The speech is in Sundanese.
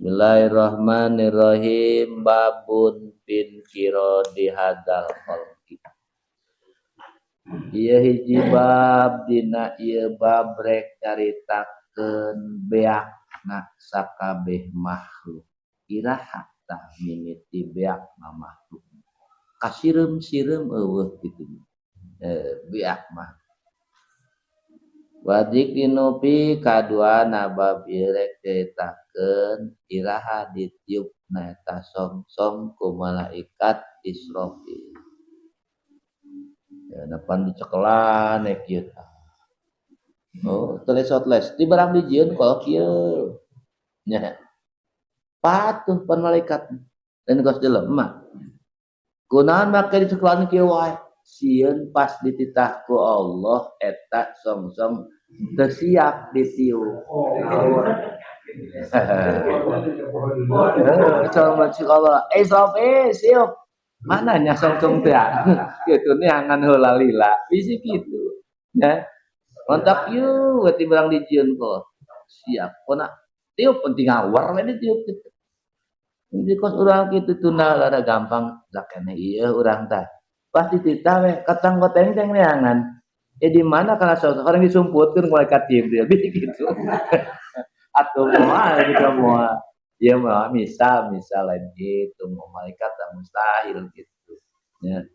Bismillahirrahmanirrahim. Babun fin qiradi hadzal khalqi. Ieu hiji bab, dina ieu bab rek nyaritakeun beakna sakabeh makhluk. Iraha tah mimiti beakna makhluk? Kasireum-sireum eueuh kitu. Beak mah. Wa dzikri nufi kaduana, bab ieu rek nyaritakeun iraha ditiupna eta song-song ku malaikat Israfil. Ya napan dicekelan kieu tah. Oh, teles di barang dijieun kalau kieu. Nya. Patuh pan malaikat dan kos jelema. Kunaon make dicekelan kieu wae? Sieun pas dititah ku Allah eta song-song teu siap ditiup. Coba cik Allah, Israfil siap. Mana nya song-song teh? Kitu neangan heula lila. Bisi kitu. Ya. Mantap yeuh berarti barang dijieun kok. Siap. Kona tiup penting ngawar we ditiup kitu. Jadi kos urang kitu tuna rada gampang lakene ieu urang tah. Pas dititah we katang goteng teng neangan. Eh, di mana kana sosok orang disumputkeun malaikat Jibril gitu. Atau moal gitu moal. Ya mah misal misal lain gitu, mau malaikat mustahil gitu. Ya.